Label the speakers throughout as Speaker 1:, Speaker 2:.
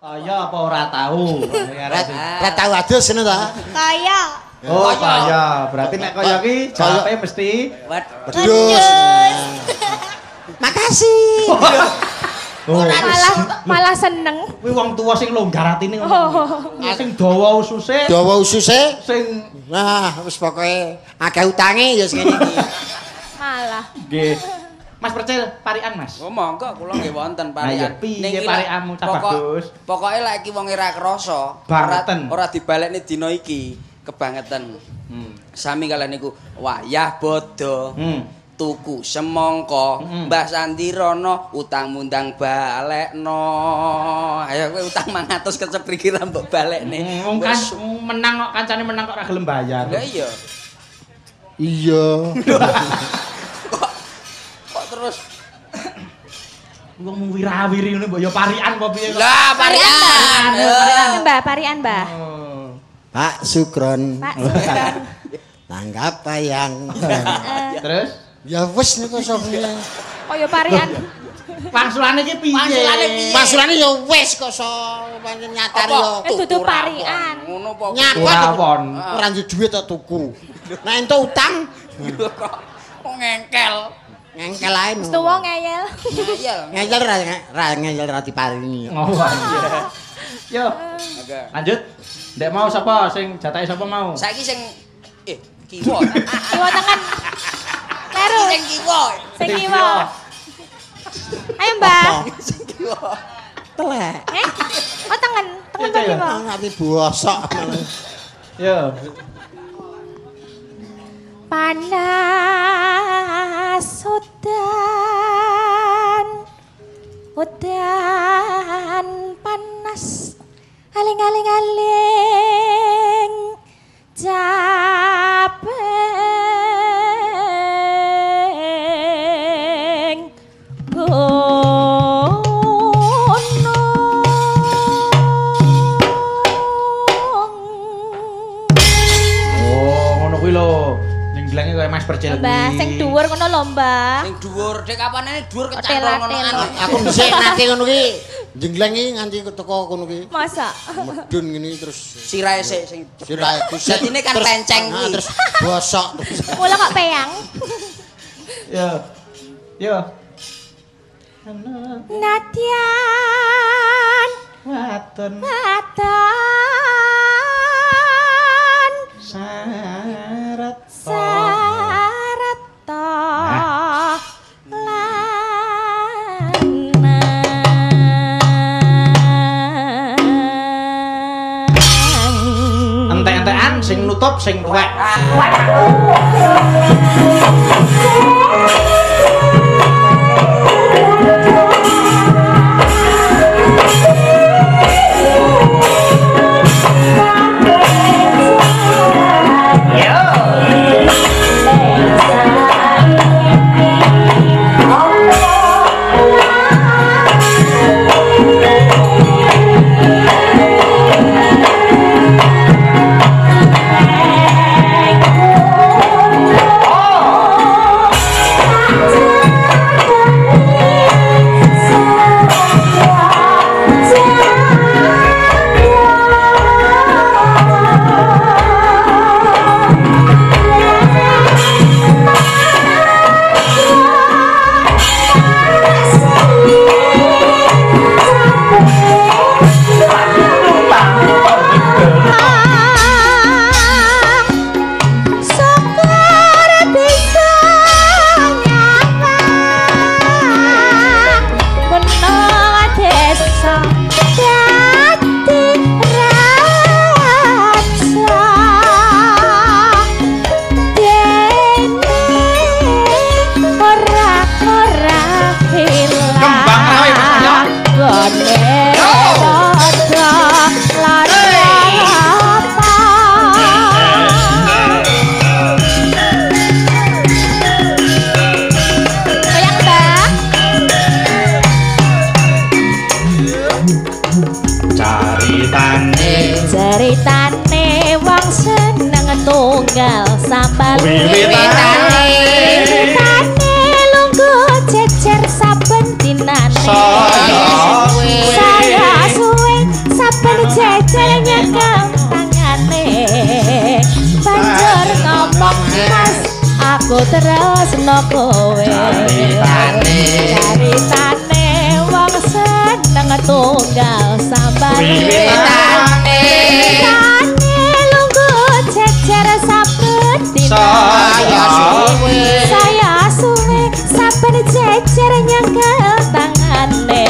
Speaker 1: Kaya apa ora tahu?
Speaker 2: Ora tahu adus ngono ta?
Speaker 3: Kaya.
Speaker 1: Oh, kaya. Berarti nek kaya ki jawabe mesti
Speaker 2: wedhus. Makasih.
Speaker 1: Oh,
Speaker 4: malah seneng.
Speaker 1: Kuwi wong tuwa sing longgar atine ngono. Sing dawa ususe.
Speaker 2: Dawa ususe
Speaker 1: sing
Speaker 2: nah wis pokoke akeh utange ya sing ngene iki.
Speaker 4: Malah.
Speaker 1: Nggih. Mas Percil, parikan Mas.
Speaker 5: Oh monggo kula nggih wonten parikan.
Speaker 1: Ning parikanmu cah bagus.
Speaker 5: Pokoke lek iki wong ora krasa, ora dibalekne dina iki, kebangetan. Sami kalian niku wayah bodho. Tuku semangka, Mbah Sandirono utang mundang balekno. Ayo kowe utang 500 kecepriki ra mbok balekne.
Speaker 1: Wong kan menang kok kancane menang kok ora gelem bayar.
Speaker 5: Lah iya.
Speaker 2: Iya.
Speaker 5: Kok terus
Speaker 1: wong wirawiri ngono mbok ya parikan apa piye kok.
Speaker 5: Lah parikan.
Speaker 4: Mbah, parikan, Mbah.
Speaker 2: Pak Sukron.
Speaker 4: Pak Sukron.
Speaker 2: Tanggap yang.
Speaker 1: Terus
Speaker 2: ya wis niku sopine.
Speaker 4: Kaya parikan.
Speaker 1: Wangsulane iki piye?
Speaker 5: Wangsulane piye?
Speaker 2: Wangsulane ya wis kok so pancen nyatane ya
Speaker 4: dudu parikan.
Speaker 5: Ngono apa?
Speaker 2: Nyapa ora duwe dhuwit tok tuku. Nek entuk utang
Speaker 5: kok ngengkel.
Speaker 2: Ngengkel ae.
Speaker 4: Wis tuwa ngeyel.
Speaker 5: Ngeyel.
Speaker 2: Ngeyel ra ngeyel ra diparingi.
Speaker 1: Oh iya. Yo. Lanjut. Ndek mau sapa sing jatahe sapa mau?
Speaker 5: Saiki sing kiwa.
Speaker 4: Kiwa tengen. Kleru.
Speaker 5: Sing kiwa.
Speaker 4: Sing kiwa. Ayo, Mbah.
Speaker 5: Sing kiwa.
Speaker 2: Telek.
Speaker 4: Eh? Oh, tengen. Tengen kok kiwa.
Speaker 2: Nganti bosok.
Speaker 1: Yo.
Speaker 4: Panas udan. Udan panas. Aling-aling-aling. Capeng gunung.
Speaker 1: Oh, ngono kuwi lho. Nyengglenge kaya Mas Percil kuwi.
Speaker 4: Mbah, sing dhuwur ngono lho, Mbah.
Speaker 5: Sing dhuwur, dek kapanane dhuwur kecantol ngono anu.
Speaker 2: Aku dhisik nate ngono kuwi. Jenggleng iki nganti teko kono kuwi.
Speaker 4: Masa?
Speaker 2: Medun ngene terus
Speaker 5: sirahe sik sing
Speaker 2: sirahe
Speaker 5: Jatine kan penceng kuwi.
Speaker 2: Terus bosok.
Speaker 4: Mula kok peyang.
Speaker 1: Yo. Yo.
Speaker 4: Nadyan
Speaker 1: waton.
Speaker 4: Waton.
Speaker 1: Syarat.
Speaker 4: Syarat to.
Speaker 1: Entek-entekan sing nutup sing tuwek.
Speaker 4: Ceritane wong seneng tunggal sambal wiwitane lungguh jejer saben dinane. Saya suwe saben jejer nyekel tangane banjur ngomong mas aku tresno kowe. Caritane wong seneng tunggal sambale. Wiwitane lungguh jejer saben dina. Saya suwe saben jejer nyekel tangane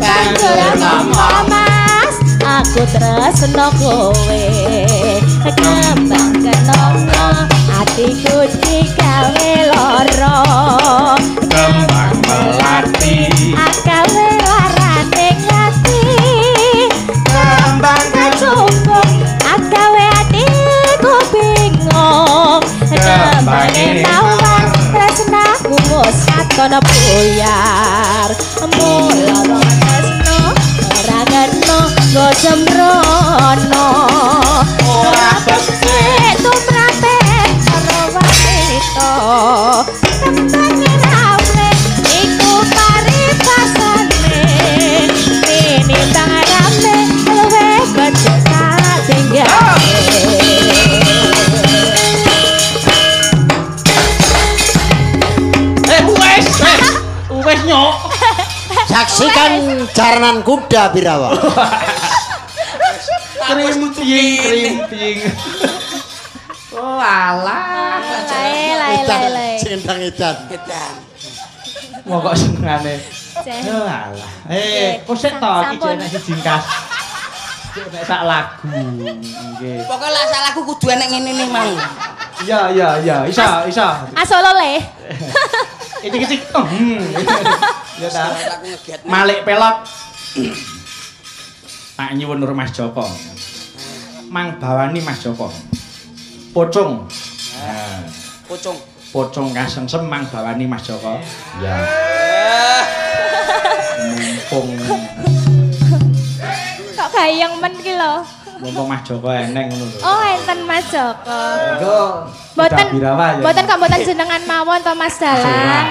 Speaker 4: banjur ngomong mas aku tresno kowe. Kembang kenanga atiku digawe lara.
Speaker 1: Kembang melati
Speaker 4: akawe larane ati.
Speaker 1: Kembang
Speaker 4: kecumbung akawe atiku bingung. Kembange mawar tresnaku wis katon buyar. Mula wong tresno ora kena nggo sembrono. Ora becik tumrape para wanita. Kembange rame iku paribasane. Tinimbang rame luwih becik katinggale.
Speaker 1: Wes nyok.
Speaker 2: Saksikan jaranan kuda Birawa.
Speaker 1: Krimting. Oh alah.
Speaker 4: Lae.
Speaker 2: Sing edan.
Speaker 5: Edan.
Speaker 1: Wong kok senengane. Oh alah. Kok sik to iki jek nek siji kas. Jek nek sak lagu. Nggih.
Speaker 5: Pokoke lak sak lagu kudu enek ngene mang.
Speaker 1: Iya, iso.
Speaker 4: Asolo le.
Speaker 1: Icik-icik. Ya ta. Malik pelok. Tak nyuwun nur Mas Joko. Mang bawani Mas Joko. Pocong.
Speaker 5: Pocong.
Speaker 1: Pocong kasengsem mang bawani Mas Joko. Ya. Mumpung.
Speaker 4: Kok gayeng men ki lho.
Speaker 1: Mumpung Mas Joko eneng ngono lho.
Speaker 4: Oh, enten Mas Joko.
Speaker 1: Engko
Speaker 4: mboten mboten kok mboten jenengan mawon to Mas Dalang.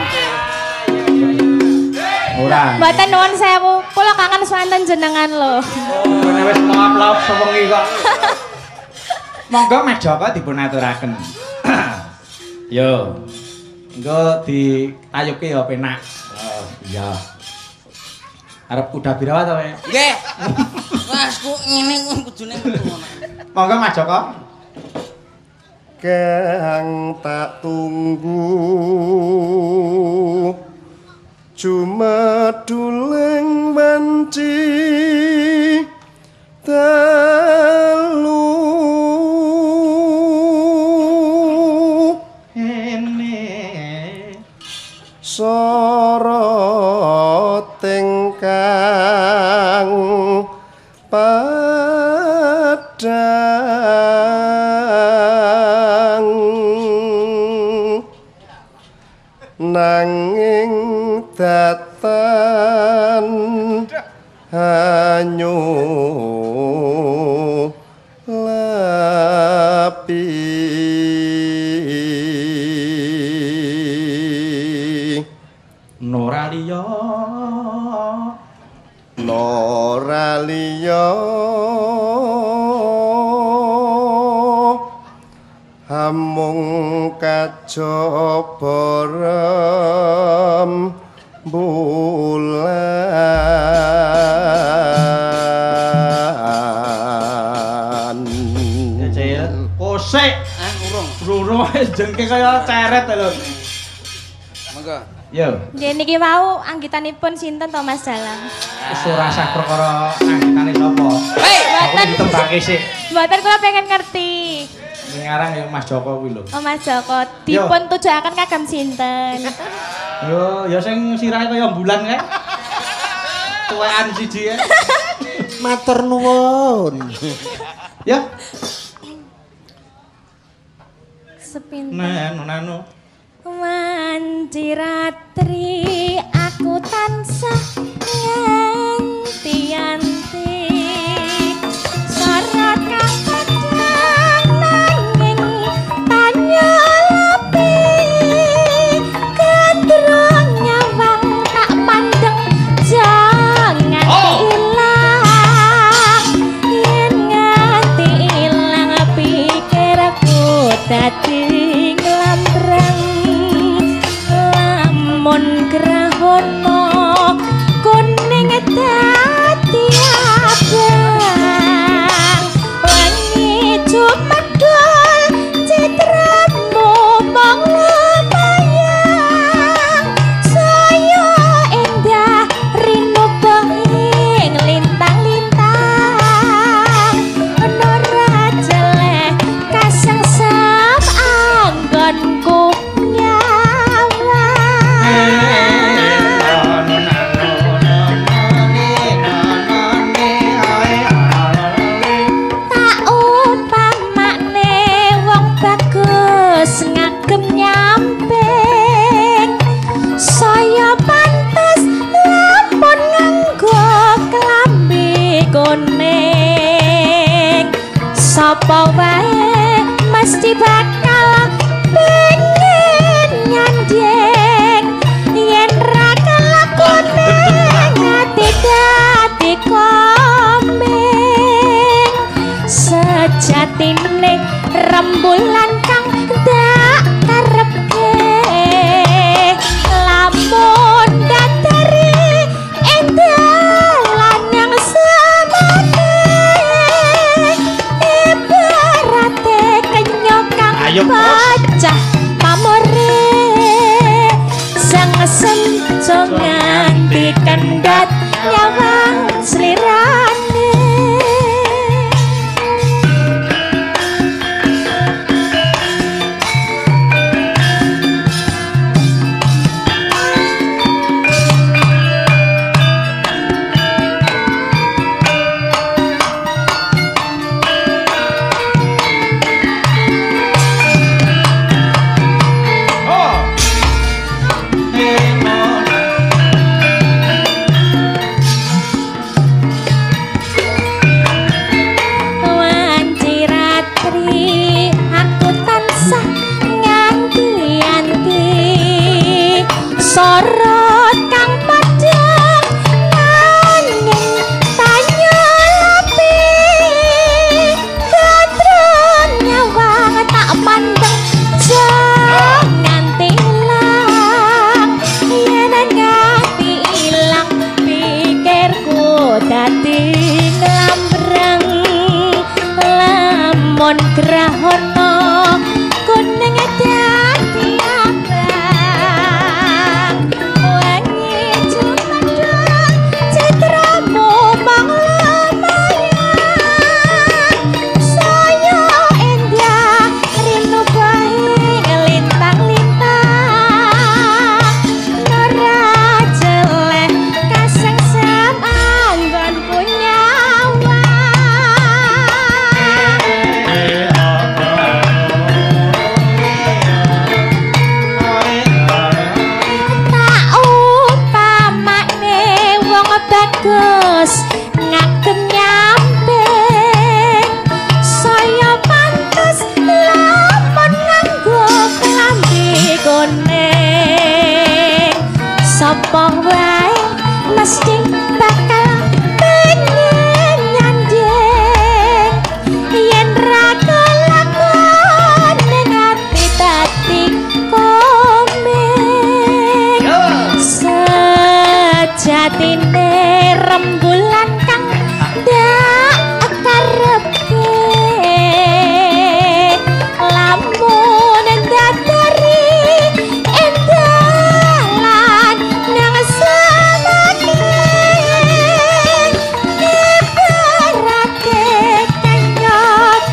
Speaker 1: Ora.
Speaker 4: Mboten nuwun sewu, kula kangen swanten jenengan lho.
Speaker 1: Kene wis lop-lop sewengi kok. Monggo Mas Joko dipun aturaken. Yo. Engko ditayuke ya penak. Oh, iya. Arep kuda Birawa to, Pak?
Speaker 5: Nggih. Mas ku ngene kudune metu ngono.
Speaker 1: Monggo Mas Joko.
Speaker 3: Kang tak tunggu jumeduling wanci telu
Speaker 1: ene
Speaker 3: soroting kang padang nanging datan hanyu lapi.
Speaker 1: Nora liya
Speaker 3: Nora liya hamung kajaba rembulan.
Speaker 1: Ya Cil, kosek.
Speaker 5: Ah, urung.
Speaker 1: Urung wis jengke kaya ceret lho.
Speaker 5: Monggo.
Speaker 1: Yo.
Speaker 4: Nggih niki wau anggitanipun sinten to Mas Dalang?
Speaker 1: Wis ora sah perkara anggitane sapa.
Speaker 5: Hei,
Speaker 1: mboten ditembake sik.
Speaker 4: Mboten kula pengen ngerti.
Speaker 1: Ngarang ya Mas Joko kuwi lho.
Speaker 4: Oh Mas Joko, dipun tujuaken kagem sinten?
Speaker 1: Yo, ya sing sirahe kaya bulan kae. Tuwekan siji kae.
Speaker 2: Matur nuwun.
Speaker 1: Ya.
Speaker 4: Sepinten.
Speaker 1: Nano nano.
Speaker 4: Wanci ratri aku tansah nganti-anti sorot kang padhang nanging tanya lepi gandrung nyawang tak pandeng jangan ilang kuning. Sapa wae mesti bakal pengen nyanding yen ra kelakone ati dadi komeng. Sejatine rembulan kang dak karepke lamun dadari ing dalan yang semake ibarate kenya kang pecah pamore sengsem nganti kendhat nyawang slirane. Sorot kang padhang nanging tanya lapi gandrung nyawang tak pandeng nganti ilang yen nganti ilang pikirku dadi nglambrang lamun grahana kuning dadi abang wengi jumedhul citramu mung lumayan saya endah rinu bae lintang-lintang ora jeleh kasengsem anggonku nyawang. Tak umpamane wong bagus ngagem nyamping saya pantes lamun nganggo klambi kuning. Sapa wae mesti bakal pengen nyanding yen ra kelakon ning ati dadi komeng. Sejatine rembulan kang ndak karepke lamun dadari ing dalan nang semake ibarate kenya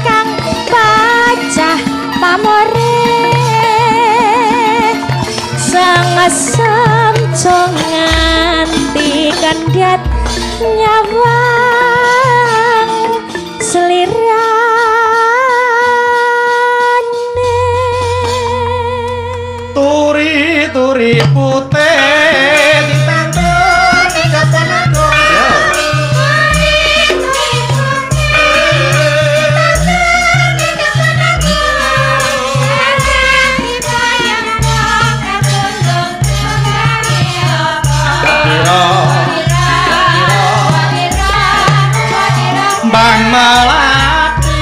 Speaker 4: kang pacah pamore sangesem nganti kendhat nyawang slirane.
Speaker 1: Turi-turi putih ditantun ing kapan aku. Bang Melati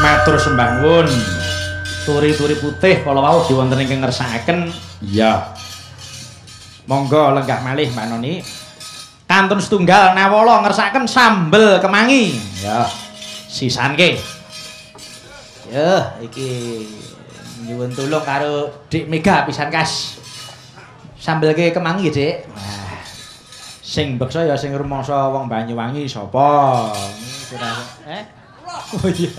Speaker 1: matur sembah nuwun. Turi-turi putih kala wau diwonten ingkang ngersakaken. Iya. Monggo lenggah malih Mbak Noni. Kantun setunggal nawala ngersakaken sambel kemangi. Ya. Sisanke. Ya, iki nyuwun tulung karo Dik Mega pisan kas. Sambelke kemangi, Dik. Wah. Sing beksa ya sing rumangsa wong Banyuwangi sapa? Eh? Oh iya.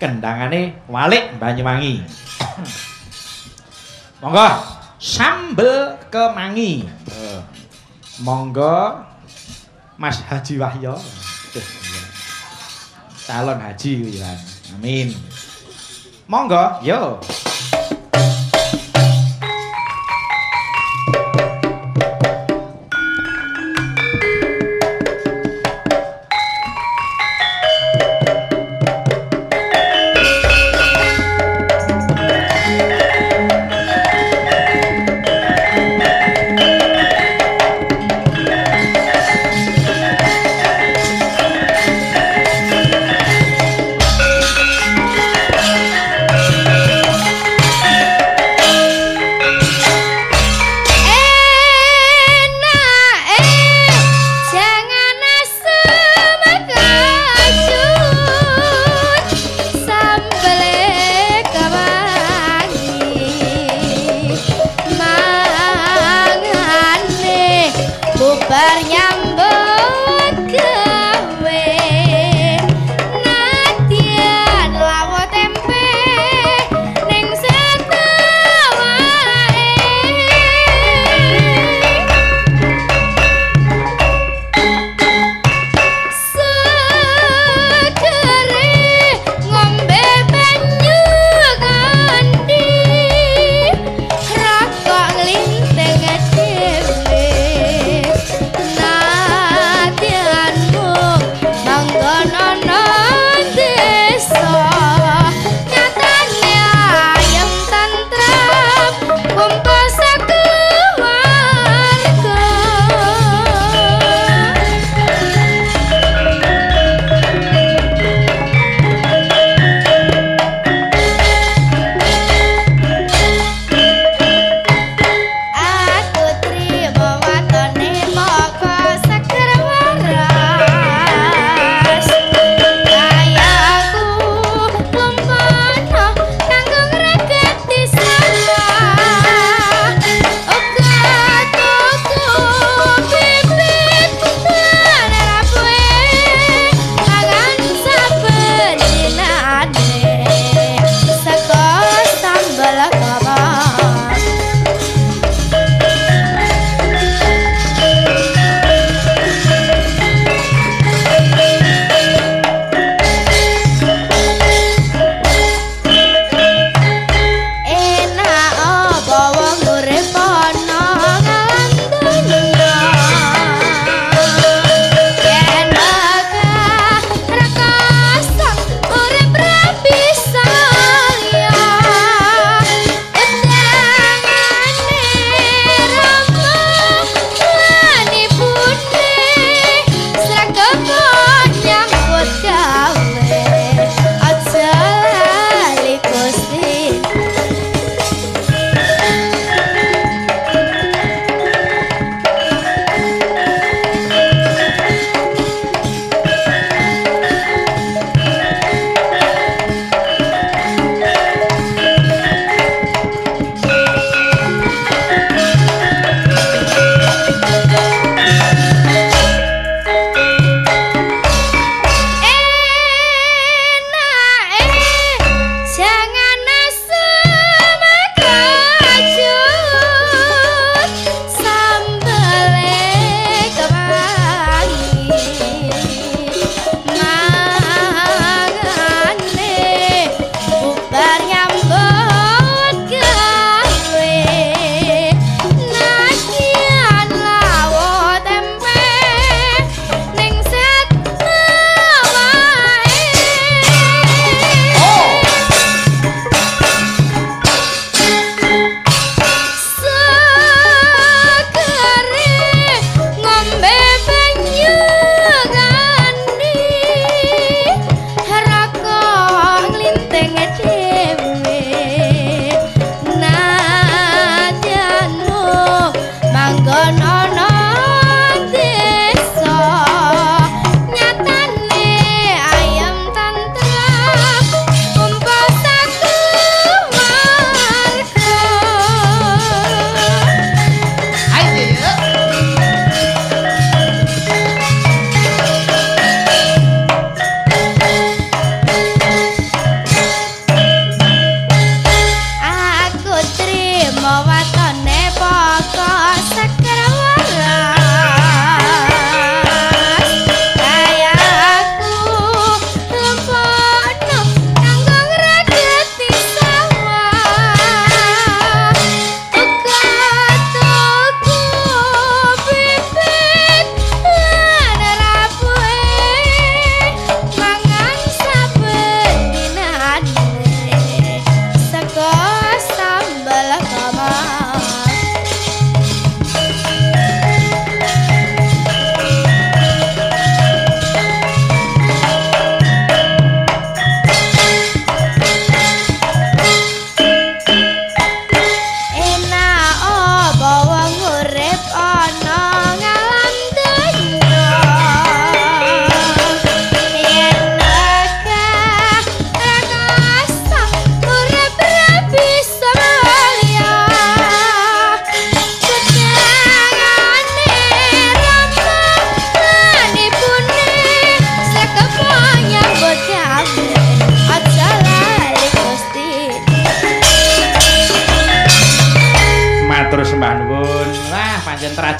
Speaker 1: Kendangane Walik Banyuwangi. Monggo sambel kemangi. Monggo Mas Haji Wahyo. Calon haji kuwi. Amin. Monggo, yo.
Speaker 6: Thank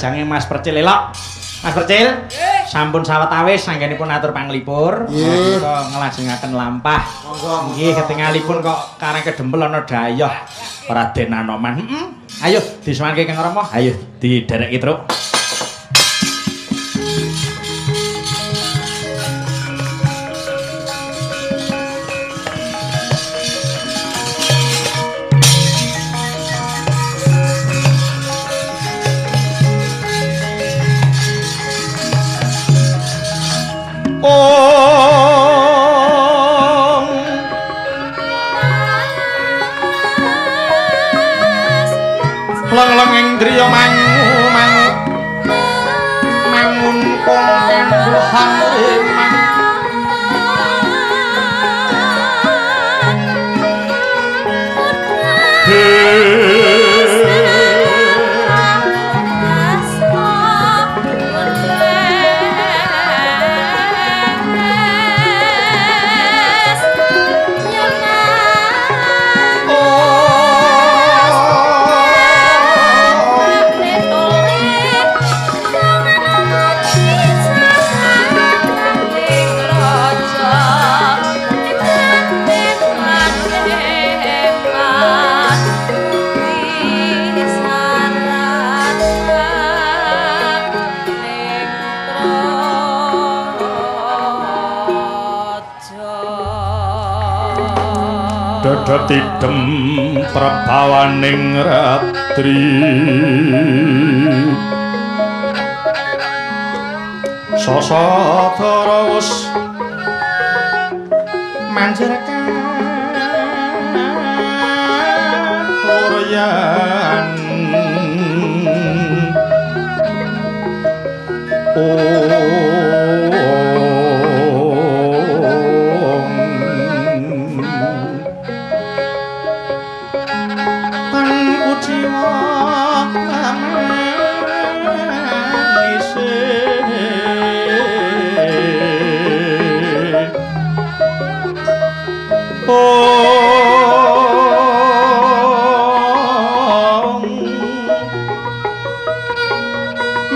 Speaker 1: sajange Mas Percil elok. Mas Percil, sampun sawetawis anggenipun atur panglipur.
Speaker 2: Nggih.
Speaker 1: Menika nglajengaken lampah. Nggih, ketingalipun kok karang kedempel ana dayoh Raden Anoman. Heeh. Ayo disuwanke Kang Rama. Ayo didereki, Truk. Om Leng-leng ing driya mangu mangu mangun kong kandhuhan remang Tidem prabawaning ratri sasatara wus manjer kakuryan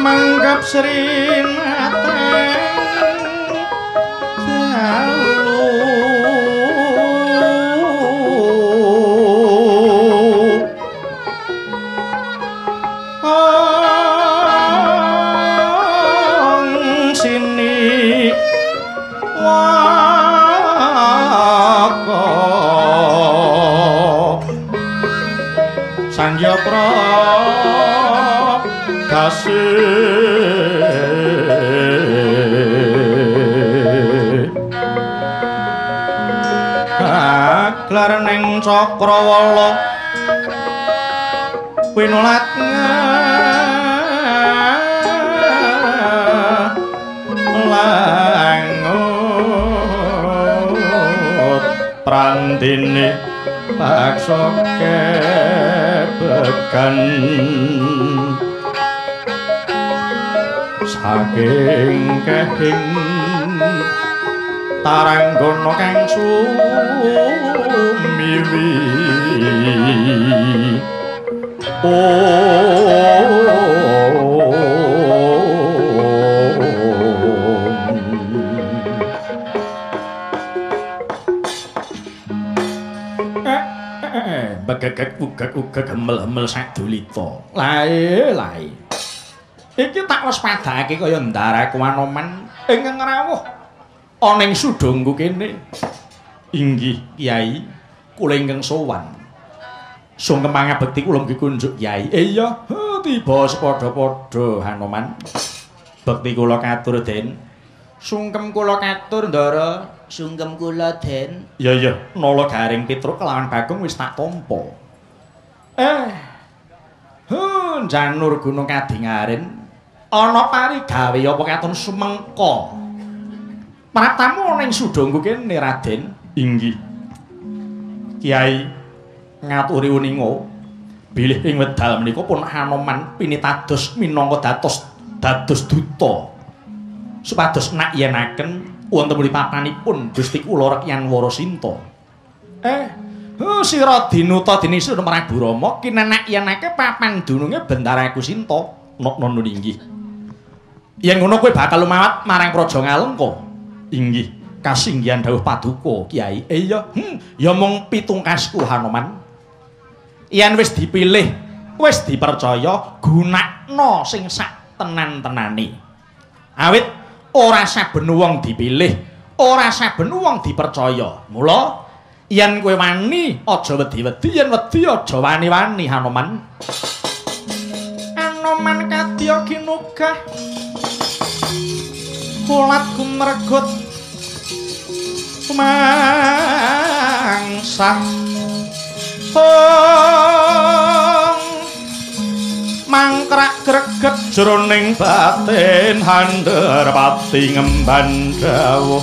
Speaker 1: Manggap Sri Nateng dalu ong sini waka Sangya Prakase Aglar ning cakrawala winulat langut prandene paksa kebegan saking kehing taranggana kang sumiwi Begegek ugek ugek hemel-hemel sadulita. Lae lae. Iki tak waspadake kaya ndaraku Anoman ingkang rawuh ana ing sudungku kene. Inggih Kyai, kula ingkang sowan. Sungkem pangabekti kula mugi kunjuk Kyai. Iya, tiba sepadha-padha Hanoman. Bekti kula katur Den. Sungkem kula katur Ndara. Sungkem kula Den. Iya iya, nala garing Petruk kelawan Bagong wis tak tampa. Janur Gunung Kadingaren ana parigawe apa katon sumengka. Pratamu ana ing sudungku kene Raden. Inggih. Kyai ngaturi uninga bilih ing wedal menika pun Hanoman pinitados minangka dados duta supados nakyenaken wonten muli papanipun Gusti kula Rekyan Warasinta. Sira dinuta dening Prabu Rama kinenakyenake papan dununge Bentara Kusinta. Nono inggih. Yen ngono kowe bakal lumawat marang Praja Ngalengka. Inggih, kasinggihan dawuh paduka Kyai. Iya, ya mung pitungkasku Hanoman. Yen wis dipilih, wis dipercaya, gunakno sing sak tenan-tenane. Awit ora saben wong dipilih, ora saben wong dipercaya. Mula yen kowe wani aja wedi-wedi, yen wedi aja wani-wani Hanoman. Hanoman kadya ginugah kulat gumregut mangsah mangkrak greget jroning batin handher pati ngemban dawuh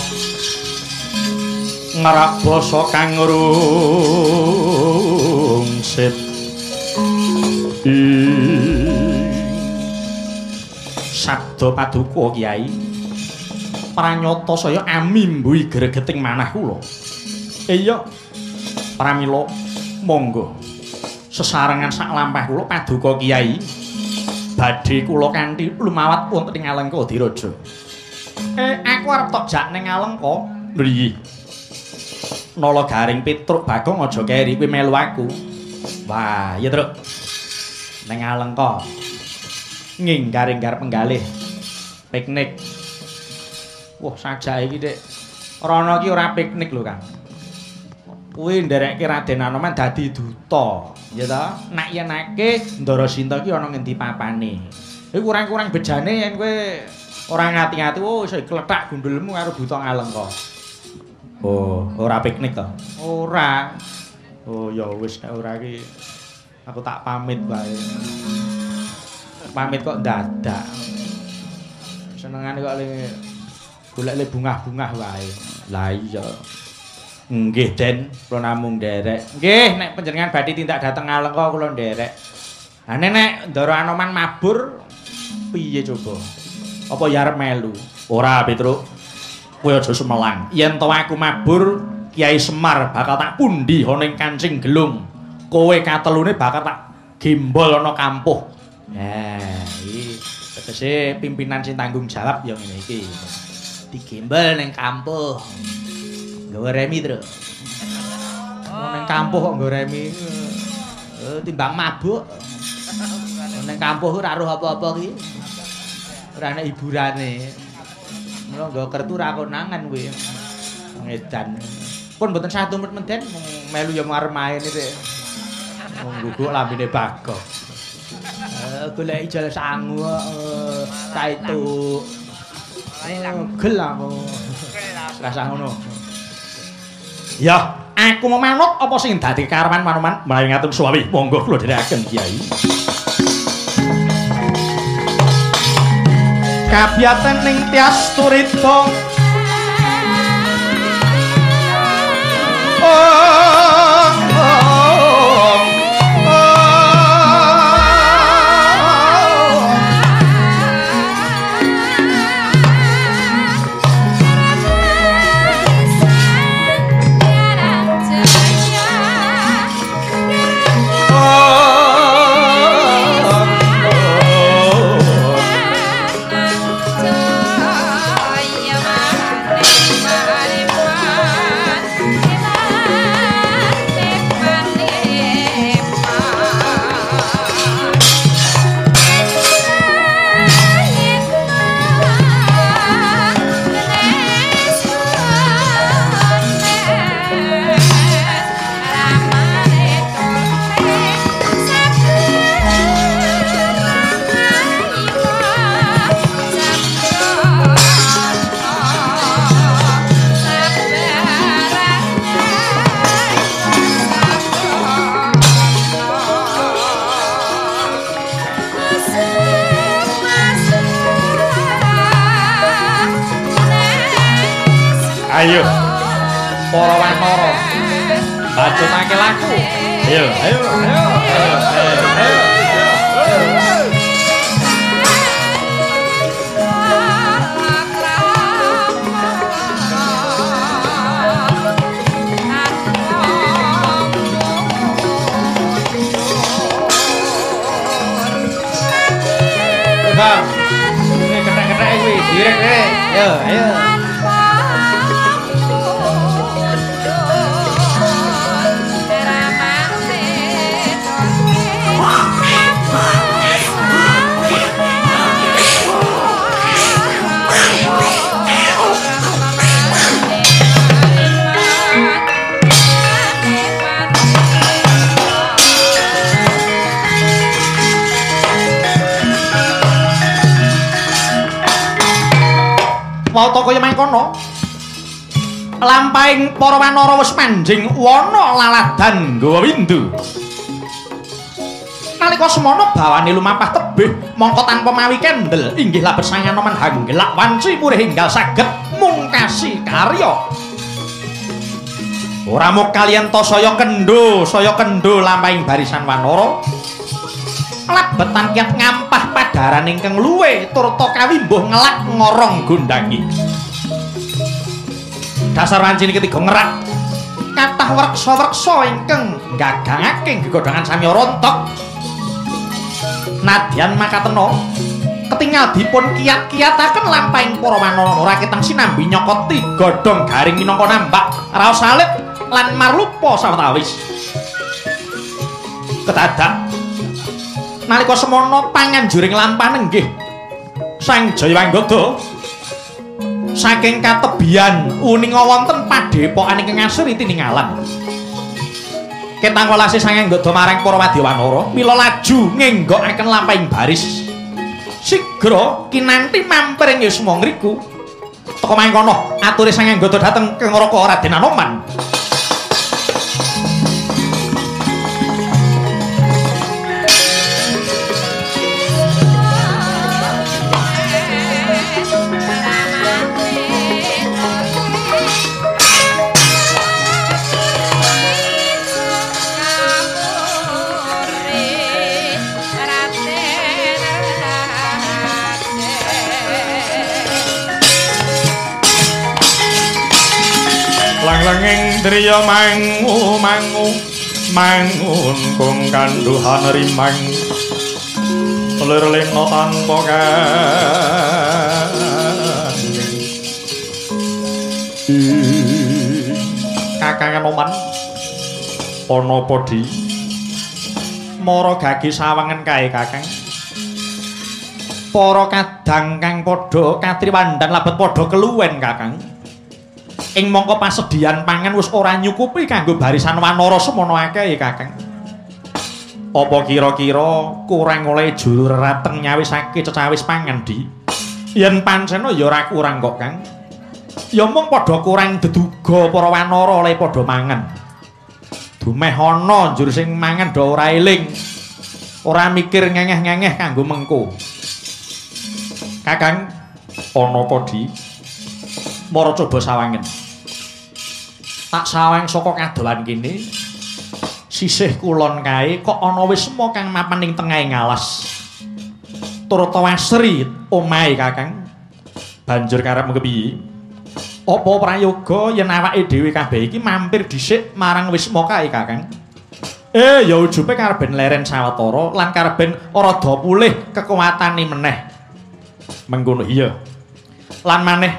Speaker 1: ngrabasa kang rungsit. Sabda paduka Kyai, pranyata saya amimbuhi gregeting manah kula. Iya, pramila monggo sesarengan sak lampah kula paduka Kyai badhe kula kanthi lumawat wonten ing Alengka Diraja. Aku arep tok jak ning Alengka. Lho Nala Garing Petruk Bagong aja keri kowe melu aku. Wah, iya Truk. Ning Alengka. Nginggar-inggar penggalih. Piknik. Wah, sajake iki Dik. Rono iki ora piknik lho, Kang. Kuwi nderekke Raden Anoman dadi duta, ya ta? Nek yenake Ndara Sinta iki ana ngendi papane. Iku kurang-kurang bejane yen kowe ora ngati-ati, oh iso klethak gundulmu karo buta Ngalengka. Oh, ora piknik to? Ora. Oh, ya wis nek ora iki aku tak pamit wae. Pamit kok dadak. Senengane kok le golek le bungah-bungah wae. Lah iya. Nggih, Den, kula namung nderek. Nggih, nek panjenengan badhe tindak dhateng Ngalengka kula nderek. Lah nek Ndara Anoman mabur piye coba? Apa ya arep melu? Ora, Petruk. Kowe aja sumelang. Yen to aku mabur, Kyai Semar bakal tak pundi ana ing kancing gelung. Kowe katelune bakal tak gembol ana kampuh. Nah, iki tegese pimpinan sing tanggung jawab ya ngene iki. Digembol ning kampuh. Nggawa remi, Truk. Ning kampuh kok nggawa remi. Timbang mabuk. Ning kampuh ora roh apa-apa ki. Ora ana hiburane. Mula nggawa kertu ora konangan kuwi. Ngedan. Pun mboten sah tumut menden melu ya arep main iki. Wong guguk lambene Bagong. Golek ijol sangu kaitu. Gel aku. Rasah ngono. Ya, aku mau manut apa sing dadi karepan Manoman menawi ngaten suwawi monggo kula dherekaken Kyai. Kabiyaten ning Tyas Turita. Ayo, para wanara, bacutake laku. Ayo, ayo, ayo, ayo, ayo, ayo. Ayo, ayo. Wauta kaya mangkono. Lampahing para wanara wis manjing wana laladan nggawa windu. Nalika semono bawane lumampah tebih mongko tanpa mawi kendel inggih labet Sang Anoman hanggelak wanci murih enggal saged mungkasi karya. Ora mung kaliyan ta saya kendho lampahing barisan wanara. Lebetan kiat ngampah padaran ingkang luwe turta kawimbuh ngelak ngorong gondangi. Dasar wancine ketiga ngerak kathah wreksa-wreksa ingkang gagangake gegodhongan sami rontok. Nadyan makatena ketingal dipun kiat-kiataken lampahing para wanara ora ketang sinambi nyokoti godhong garing minangka nambak raos alit lan marlupa sawetawis. Kedadak nalika semono panganjuring lampah nenggih Sang Jayawanggada saking katebian uninga wonten padhepokan ingkang asri tiningalan. Ketang welase Sang Anggada marang para wadya wanara mila laju ngenggokaken lampahing baris. Sigra kinanti mampir ing yusma ngriku. Teka mangkono ature Sang Anggada dhateng Kang Raka Raden Anoman.
Speaker 6: Langlenging driya mangu mangu mangun kung kanduhan rimang lir lena tanpa kandhing.
Speaker 1: Kakang Anoman ana apa di mara gage sawangen kae Kakang. Para kadang kang padha katriwandan labet padha keluwen Kakang. Ing mangka pasedian pangan wis ora nyukupi kanggo barisan wanara semono akeh Kakang. Apa kira-kira kurang oleh juru rateng nyawisake cecawis pangan di? Yen pancena ya ora kurang kok Kang. Ya mung padha kurang deduga para wanara oleh padha mangan. Dumeh ana njur sing mangan do ora eling. Ora mikir ngengeh-ngengeh kanggo mengko. Kakang ana apa di? Mara coba sawangen. Tak sawang saka kadolan kene. Sisih kulon kae kok ana wisma kang mapan ing tengahing alas. Turta asri omahe Kakang. Banjur karepmu kepiye? Apa prayoga yen awake dhewe kabeh iki mampir dhisik marang wisma kae Kakang? Ya ujube kareben leren sawetara lan kareben rada pulih kekuatane meneh. Mengkono iya. Lan maneh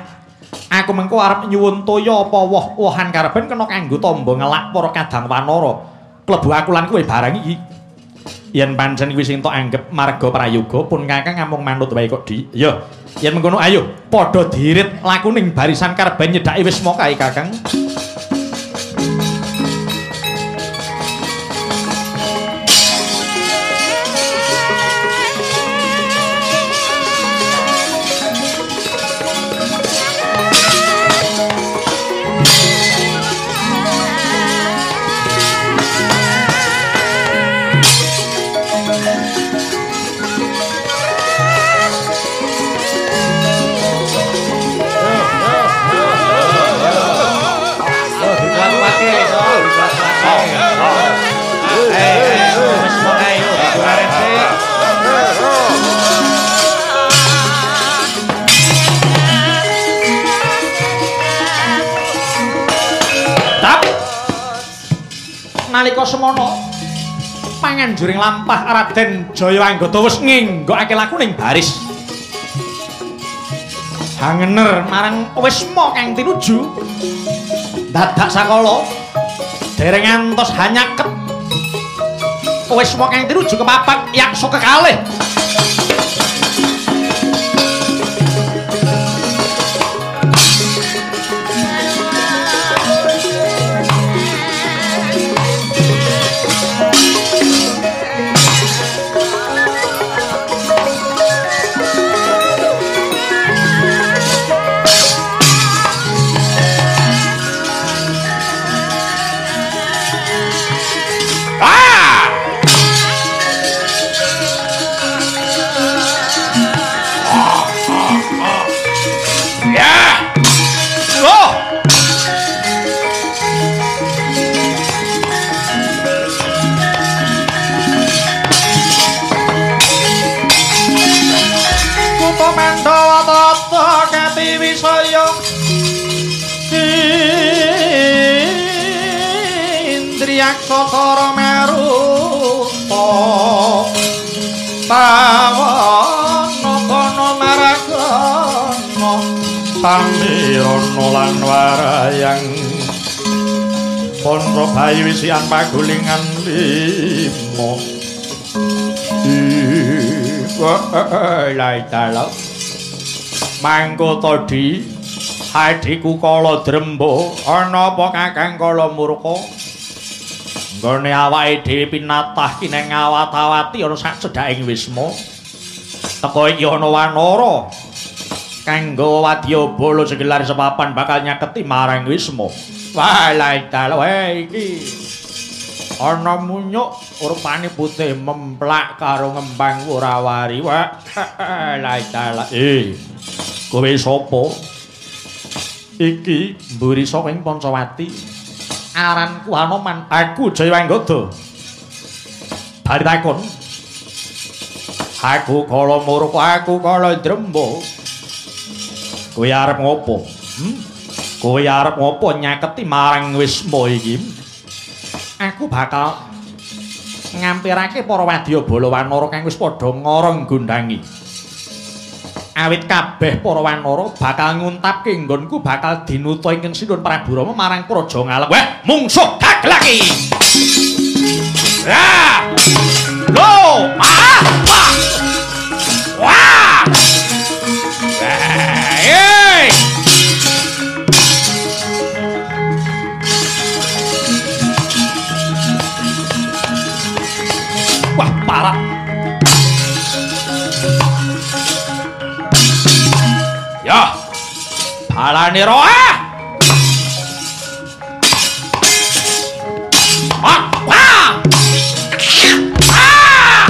Speaker 1: aku mengko arep nyuwun toya apa woh-wohan kareben kena kanggo tamba ngelak para kadang wanara. Klebu aku lan kowe barang iki. Yen pancen kuwi sing tok anggep marga prayoga pun Kakang amung manut wae kok di. Ya, yen mengkono ayo padha dirit lakuning barisan kareben nyedhaki wisma kae Kakang. Nalika semono panganjuring lampah Raden Jayawanggada wis ngenggokake lakuning baris. Hangener marang wisma kang tinuju. Dadak sakala dereng ngantos hanyaket wisma kang tinuju kepapat yaksa kekalih. Indriyaksa maruta pawana kana maragana
Speaker 6: tamirana lan warayang panca bayi wisian pagulingan lima.
Speaker 1: Lai dalah mangko tadi adhiku Kala Dremba ana apa Kakang Kala Murka nggone awake dhewe pinatah kineng awat-awati ana sak cedhaking wisma. Teka iki ana wanara kang nggawa wadyabala segelar sepapan bakal nyaketi marang wisma. Wah, lai dalah iki ana munyuk rupane putih memplak karo ngembang wurawari. Wah, lai dalah. Kowe sapa? Iki mburi saka ing Pancawati. Aranku Hanoman, aku Jayawanggada. Bari takon. Aku Kala Murka, aku Kala Dremba. Kowe arep ngopo? Kowe arep ngopo nyaketi marang wisma iki? Aku bakal ngampirake para wadyabala wanara kang wis padha ngorong gondangi. Awit kabeh para wanara bakal nguntapke nggonku bakal dinuta ingkang Sinuwun Prabu Rama marang Praja Ngalem. Weh, mungsuh gaglaki. Ya. Lo, ah, wah. Wah. Hey. Wah, parah. Ya, balane roh. Ah, wah. Ah.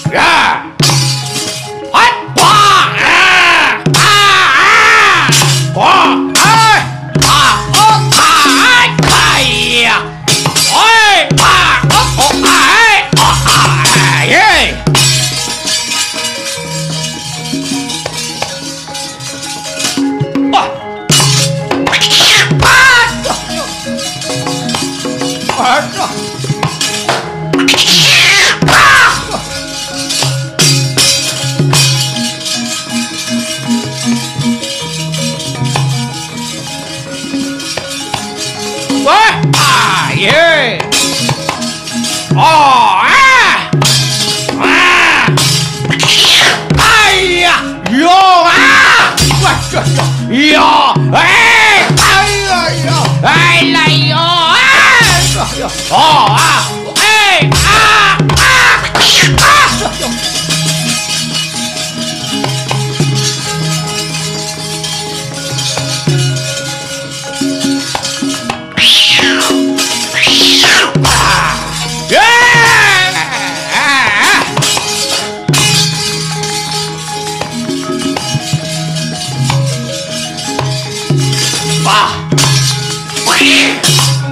Speaker 1: Ya. Hai, wah. Ah, ah, ah. Wah.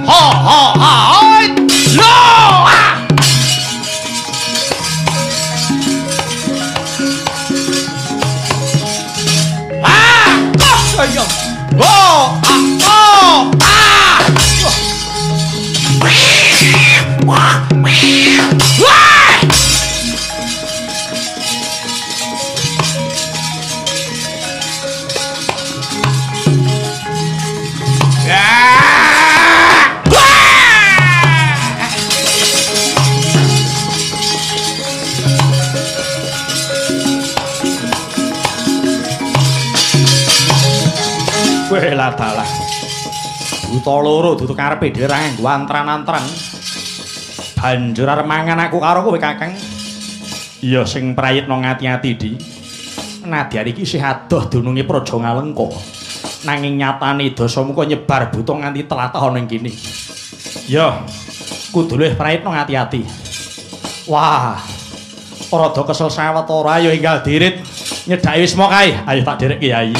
Speaker 1: Ha ha ha! Lo! Weh dalah. Buta loro dudu karepe dhewe ra nganggo antran-antran. Banjur arep mangan aku karo kowe, Kakang. Iya sing prayitna ngati-ati, Di. Nadyan iki isih adoh dununge Praja Ngalengka. Nanging nyatane Dasamuka nyebar buta nganti tlatah ana ing kene. Ya, kudu luwih prayitna ngati-ati. Wah. Rada kesel sawetara ayo enggal dirit nyedhaki wisma kae. Ayo tak derek Kyai.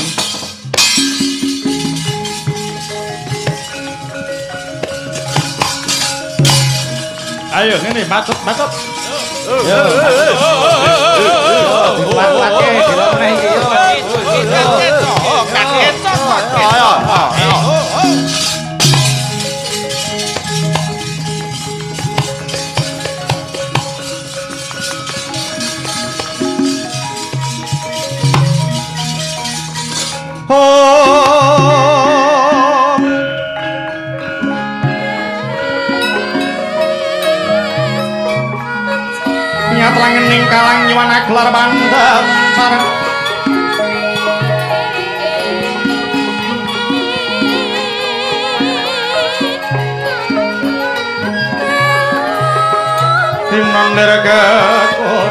Speaker 6: Ayo ngene macet-macet.
Speaker 1: Yo. Dikuat-kuatke delok meneh iki yo.
Speaker 3: Ayo.
Speaker 1: Nyatlangening kalang nyuwana gelar pandhem sareng Timnon nirgakon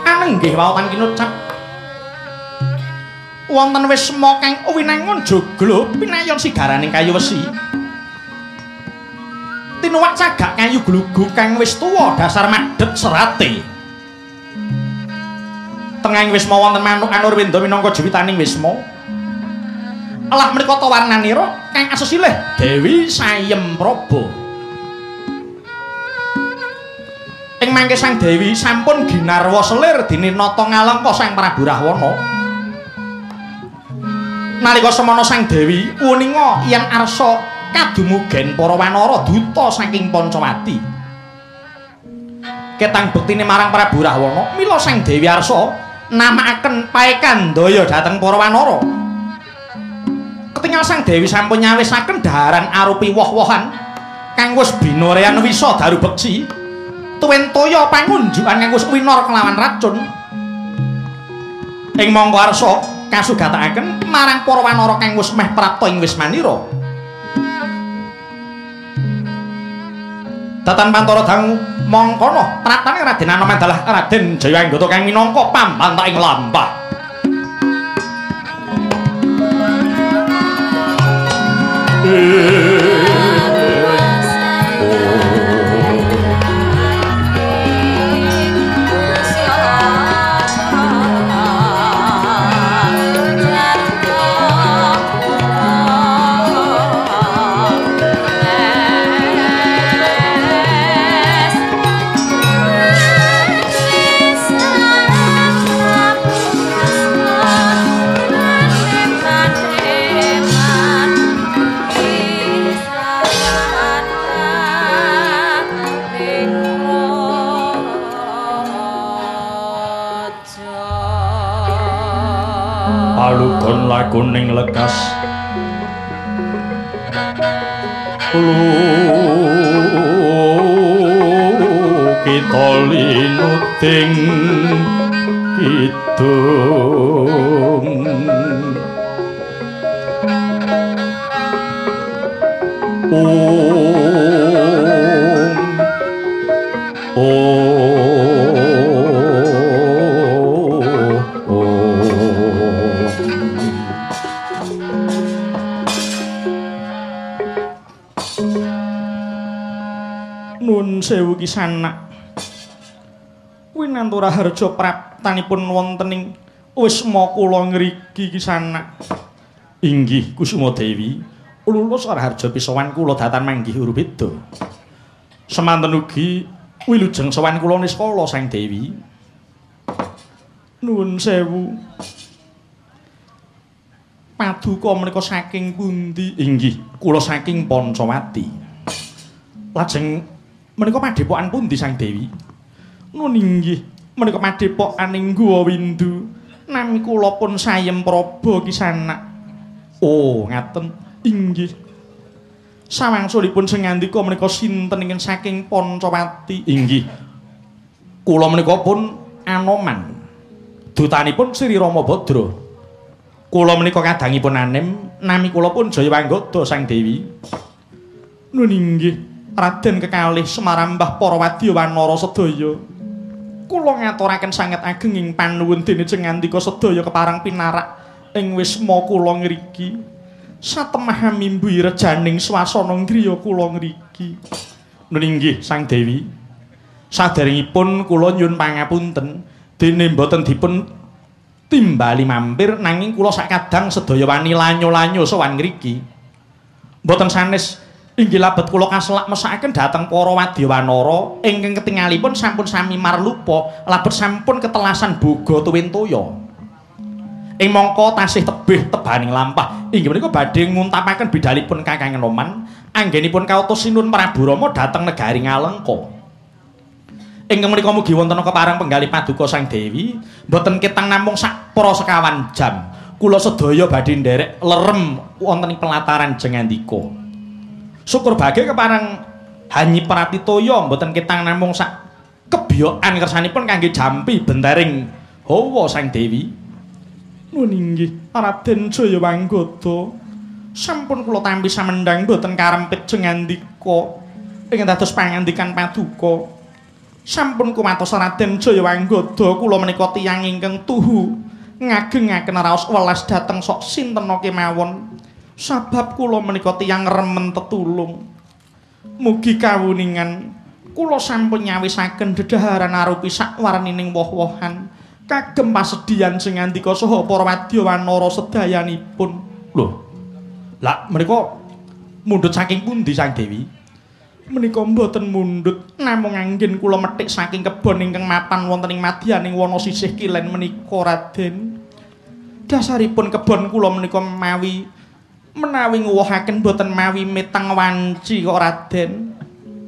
Speaker 1: Anenggih waotan kinucap wonten wisma kang winangun joglo pinayon sigaraning kayu wesi. Tinuwak cagak kayu glugu kang wis tuwa dasar madhet serate. Tengahing wisma wonten manuk Anurwenda minangka juwitaning wisma. Elah menika ta warnanira kang asesilih Dewi Sayem Praba. Ing mangke Sang Dewi sampun ginarwa selir dene nata ngalengka Sang Prabu Rahwana. Nalika semana Sang Dewi uninga yen arsa kadumugen para wanara duta saking Pancawati. Ketang bektine marang Prabu Rahwana, mila Sang Dewi arsa namakaken paekandaya dhateng para wanara. Ketingal Sang Dewi sampun nyawisaken dhaharan arupi woh-wohan kang wis binorean wisa daru beksi. Tuwin toya pangunjukan kang wis winor kelawan racun. Ing mangka arsa kasugatakaken marang para wanara kang wis meh prapta ing wismanira. Datan pantara dangu mangkono praptane Raden Anoman dalah Raden Jayanggata kang minangka pambantaing lampah.
Speaker 6: Palugon lakuning lekas kita linuting kidung.
Speaker 1: Nun sewu kisanak. Winantura harja praptanipun wonten ing wisma kula ngriki kisanak. Inggih Kusuma Dewi, lulus Raharja pisowan kula datan manggih Urubeda. Semanten ugi wilujeng sowan kula niskala Sang Dewi. Nuwun sewu. Paduka menika saking pundi? Inggih, kula saking Pancawati. Lajeng menika padhepokan pundi Sang Dewi? Nun inggih, menika padhepokan ing Guwa Windu. Nami kula pun Sayem Praba kisanak. Oh, ngaten. Inggih. Sawangsulipun sing ngandika menika sinten ingkang saking Pancawati? Inggih. Kula menika pun Anoman. Dutanipun Sri Rama Badra. Kula menika kadangipun anem, nami kula pun Jayawanggada Sang Dewi. Nun inggih, Raden kekalih Semarambah para wadya wanara sedaya. Kula ngaturaken sanget ageng ing panuwun dene jengandika sedaya kepareng pinarak ing wisma kula ngriki. Satemah mimbuhi rejaning swasana griya kula ngriki. Nun inggih Sang Dewi. Saderengipun kula nyuwun pangapunten dene mboten dipun timbali mampir nanging kula sakadang sedaya wani lanyo-lanyo sowan ngriki. Mboten sanes inggih labet kula kaselak mesakaken dhateng para wadya wanara ingkang ketingalipun sampun sami marlupa labet sampun ketelasan boga tuwin toya. Ing mangka tasih tebih tebaning lampah inggih menika badhe nguntapaken bidalipun Kakang Anoman anggenipun kautus Sinuwun Prabu Rama dhateng negari Ngalengka. Ingkang menika mugi wonten kepareng penggalih paduka Sang Dewi mboten ketang namung sak para sekawan jam kula sedaya badhe nderek lerem wonten ing pelataran jengandika. Syukur bage kepareng hanyi pratitoya mboten ketang namung sak kebyokan kersanipun kangge jampi bentering hawa Sang Dewi. Nun inggih Raden Jayawanggada sampun kula tampi samendhang mboten karempit jengandika ingkang dados pangandikan paduka. Sampun kumatos Raden Jayawanggada kula menika tiyang ingkang tuhu ngagengaken raos welas dhateng sok sinten kemawon. Sabab kula menika tiyang remen tetulung. Mugi kawuningan kula sampun nyawisaken dedaharan arupi sakwarnining woh-wohan kagem pasedian sing ngandika saha para wadya wanara sedayanipun. Lho. Lah menika mundhut saking pundi Sang Dewi? Menika mboten mundhut namung anggen kula methik saking kebon ingkang mapan wonten ing madyaning wana sisih kilen menika Raden. Dasaripun kebon kula menika mawi menawi nguwohaken mboten mawi metang wanci kok Raden.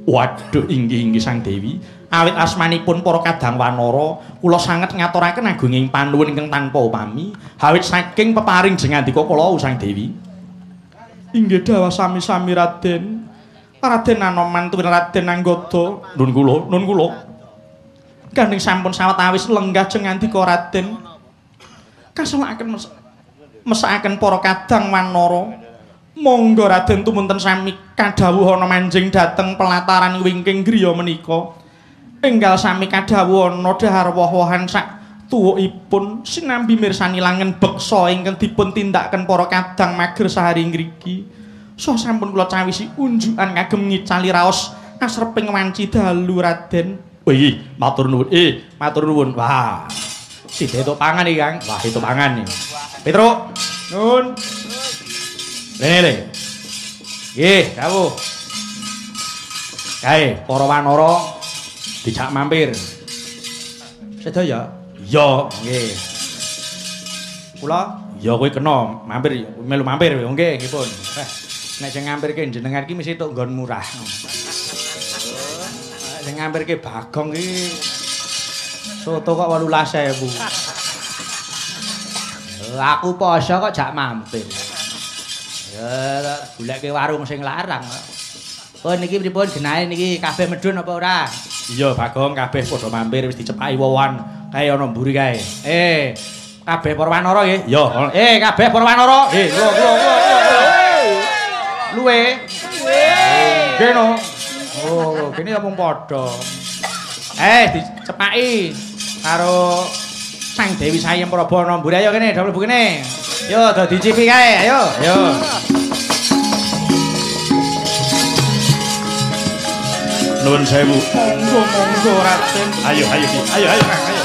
Speaker 1: Waduh inggih-inggih Sang Dewi, awit asmanipun para kadang wanara kula sanget ngaturaken agunging panuwun ingkang tanpa upami awit saking peparing jengandika kula Sang Dewi. Inggih dawah sami-sami Raden. Raden Anoman tuwin Raden Anggada. Nun kula, nun kula. Gandeng sampun sawetawis lenggah jengandika Raden. Kaselakaken mesakaken para kadang wanara. Monggo Raden tumunten sami kadhawuhana manjing dhateng pelataran wingking griya menika. Enggal sami kadhawuhana dhahar woh-wohan sak tuwukipun sinambi mirsani langen beksa ingkang dipun tindakaken para kadang mager sahari ngriki. So sampun kula cawisi unjukan kagem ngicali raos asreping wanci dalu Raden. Oh iya, matur nuwun. Matur nuwun. Wah. Sida entuk pangan iki, Kang. Wah, entuk pangan iki. Petruk. Nun. Rene le. Nggih, dawuh. Kae para wanara dijak mampir. Sedaya? Iya, nggih. Kula ya kowe kena mampir, melu mampir nggih, nggih pun. Nek sing ngampirke jenengan iki mesti tok nggon murah. Nek sing ngampirke Bagong iki soto kok 18.000. Aku poso kok jak mampir. Ya goleke warung sing larang. Oh niki pripun genahe niki kabeh medhun apa ora? Iya Bagong kabeh padha mampir wis dicepaki wowan kae ana mburi kae. Kabeh para wanara nggih? Iya. Kabeh para wanara. Lho lho lho. Luwe. Luwe. Nggih no. Oh, kene ya mung padha. Dicepaki karo Sang Dewi Sayem Praba ana mburi. Ayo kene, do mlebu kene. Yo do dicipi kae, ayo. Ayo. Nuwun sewu. Monggo monggo Raden. Ayo ayo ayo ayo Kang, ayo.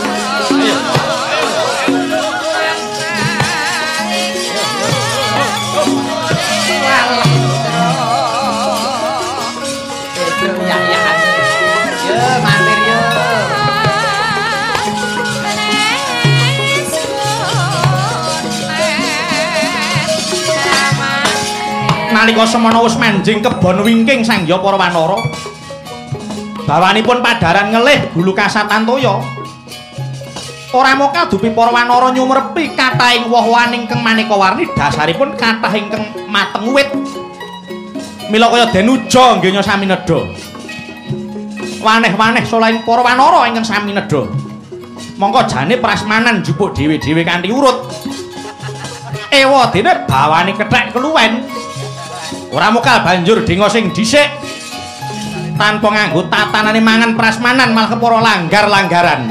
Speaker 1: Ayo. Petruk ya ya. Yo mampir yo. Nalika semana wis manjing kebon wingking sangya para wanara. Bawanipun padaran ngelih gulu kasatan toya. Ora mokal dupi para wanara nyumrepi kathahing woh-wohan ingkang maneka warni dasaripun kathah ingkang mateng wit. Mila kaya denuja nggenya sami nedha. Waneh-waneh solaing para wanara ingkang sami nedha. Mongko jane prasmanan njupuk dhewe-dhewe kanthi urut. Ewa dene bawane kethek keluwen. Ora mokal banjur denga sing dhisik. Tanpa nganggo tatanane mangan prasmanan malah kepara langgar-langgaran.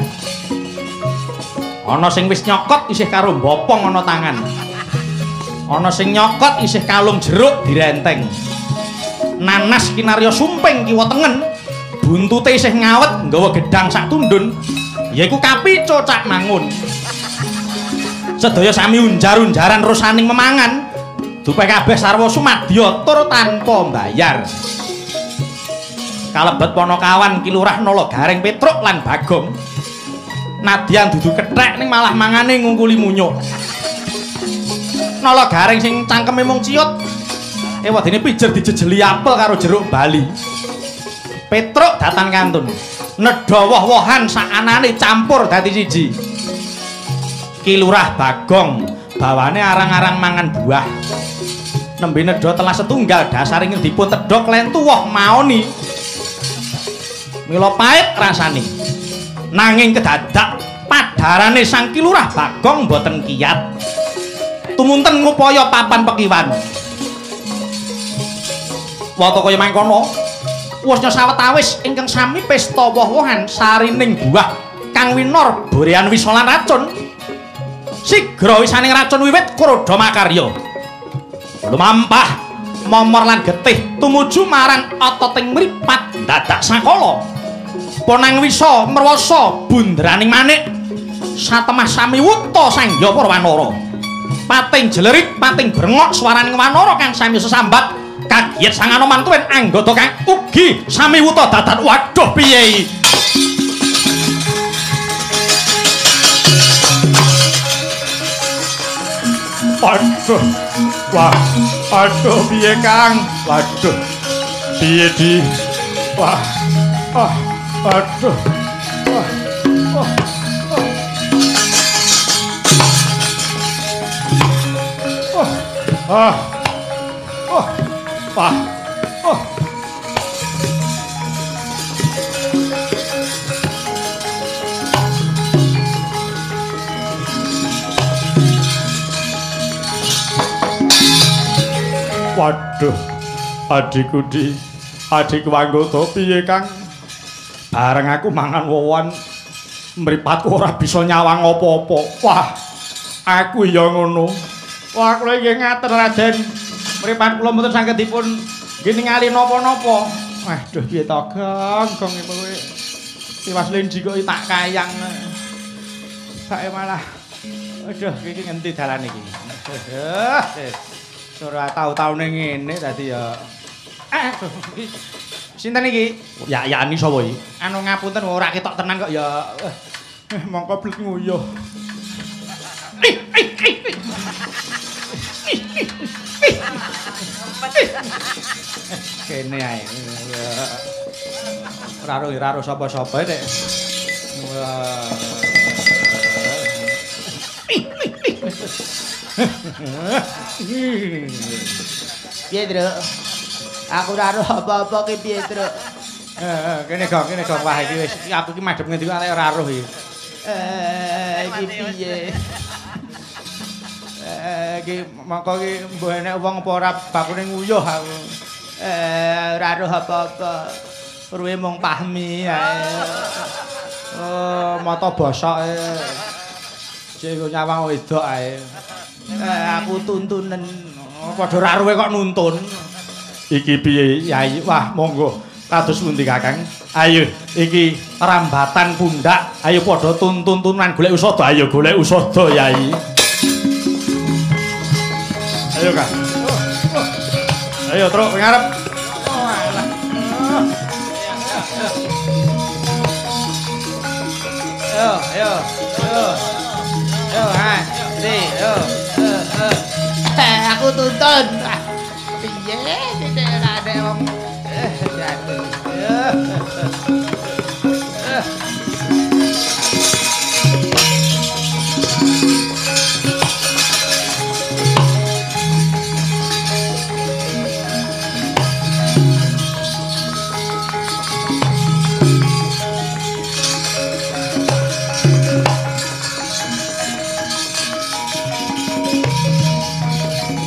Speaker 1: Ana sing wis nyokot isih karo mbopong ana tangan. Ana sing nyokot isih kalung jeruk direnteng. Nanas kinarya sumping kiwa tengen, buntute isih ngawet nggawa gedang sak tundun, yaiku kapi cocak mangun. Sedaya sami unjar-unjaran rosaning memangan, dupe kabeh sarwa sumadya tur tanpa mbayar. Kalebet Ponokawan Ki Lurah Nala Gareng Petruk lan Bagong. Nadyan dudu kethek ning malah mangane ngungkuli munyuk. Nala Gareng sing cangkeme mung ciut, ewadene pijer dijejeli apel karo jeruk bali. Petruk datan kantun, nedha woh-wohan sakanane campur dadi siji. Ki Lurah Bagong bawane arang-arang mangan buah. Nembe nedha telah setunggal dasare dipun tedhok lentu woh maoni. Mila pait rasane. Nanging kedadak padarane Sang Ki Lurah Bagong mboten kiyat. Tumunten ngupaya papan pekiwan. Wata kaya mangkono, wusnya sawetawis ingkang sami pesta woh-wohan sarining buah kang winor borean wisa lan racun. Sigra wisaning racun wiwit kroda makarya. Lumampah momor lan getih tumuju marang ototing mripat dadak sakala. Ponang wisa merwasa bundraning manik satemah sami wuta sangya para wanara. Pating jelerik, pating brengok swaraning wanara kang sami sesambat kaget sang Anoman tuwin anggota kang ugi sami wuta dadan waduh piye.
Speaker 6: Waduh. Wah, aduh piye Kang? Waduh. Piye di? Wah. Ah, aduh. Wah. Oh. Oh. Ah. Oh. Wah. Oh. Waduh, adikku di, adikku anggota piye Kang? Bareng aku mangan wowon, mripatku ora bisa nyawang apa-apa. Wah, aku ya ngono. Wah, kula nggih ngaten Raden. Mripat kula mboten saged dipun nggih ningali napa-napa. Waduh, piye to, Gong? Gong kowe. Tiwas lenji kok tak kayang. Sae malah. Aduh, iki ngendi dalan iki? Aduh. Ora tau-taune ngene dadi ya. Sinten iki? Ya yani sapa iki? Anu ngapunten ora ketok tenan kok ya. Mongko blet nguyuh. Kene ae. Ora ro sapa-sapa nek.
Speaker 1: Piye, Truk? Aku ora roh apa-apa ki piye, Truk? Kene gong wah iki wis aku iki madhep ngendi kok ora roh iki. Iki piye? Iki mongko iki mbuh enek wong apa ora bakune nguyuh aku. Ora roh apa-apa. Ruwe mung pahmi ae. Oh, mata bosok e. Jek nyawang wedok ae. Aku tuntunen. Padha ra ruwe kok nuntun. Iki piye, Yai? Wah, monggo. Kados pundi, Kakang? Ayo, iki rambatan pundak. Ayo padha tuntun-tuntunan golek usada. Ayo golek usada, Yai. Ayo, Kang.
Speaker 6: Ayo truk ngarep.
Speaker 1: Oh alah. Ayo, ayo, ayo. Ayo, ha. Di, ayo.
Speaker 7: Aku tuntun. Piye sithik ora ada wong.